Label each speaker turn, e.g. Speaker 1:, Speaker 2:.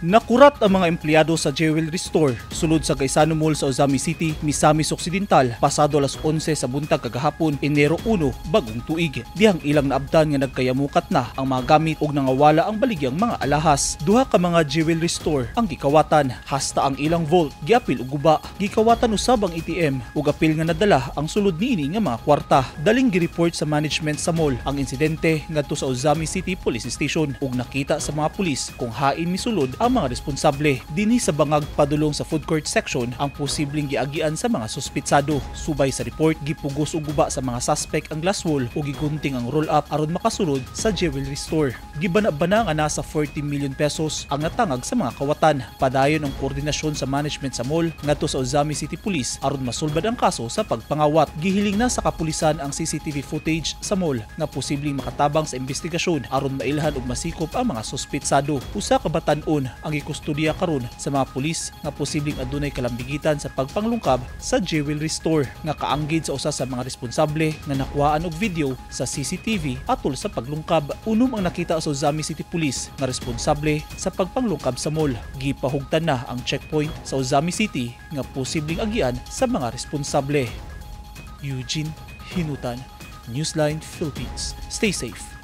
Speaker 1: Nakurat ang mga empleyado sa jewelry store sulod sa Gaisano Mall sa Ozamiz City, Misamis Occidental, pasado alas 11 sa buntag kagahapon, Enero 1, bagong tuig. Dihang ilang naabtan nga nagkayamukat na ang mga gamit ug nangawala ang baligyang mga alahas. Duha ka mga jewelry store ang gikawatan, hasta ang ilang vault giapil og guba. Gikawatan usab ang ATM ug apil nga nadala ang sulod niini nga mga kwarta. Daling gireport sa management sa mall ang insidente ngadto sa Ozamiz City Police Station ug nakita sa mga pulis kung hain misulod ang mga responsable. Dinhi sa bangag padulong sa food court section ang posibleng giagian sa mga suspitsado. Subay sa report, gipugos og guba sa mga suspect ang glass wall ug gigunting ang roll up aron makasulod sa jewelry store. Gibana-bana nga nasa ₱40 million ang natangag sa mga kawatan. Padayon ang koordinasyon sa management sa mall ngadto sa Ozamiz City Police aron masulbad ang kaso sa pagpangawat. Gihiling na sa kapulisan ang CCTV footage sa mall nga posibleng makatabang sa investigasyon aron mailhan ug masikop ang mga suspitsado. Usa ka batan-on ang gikustodiya karon sa mga pulis nga posibleng adunay kalambigitan sa pagpanglungkab sa jewelry store nga kaanggid sa usa sa mga responsable nga nakuhaan og video sa CCTV atol sa paglungkab. Unom ang nakita sa Ozamiz City Police nga responsable sa pagpanglungkab sa mall. Gipahugtan na ang checkpoint sa Ozamiz City nga posibleng agian sa mga responsable. Eugene Hinutan, Newsline Philippines. Stay safe.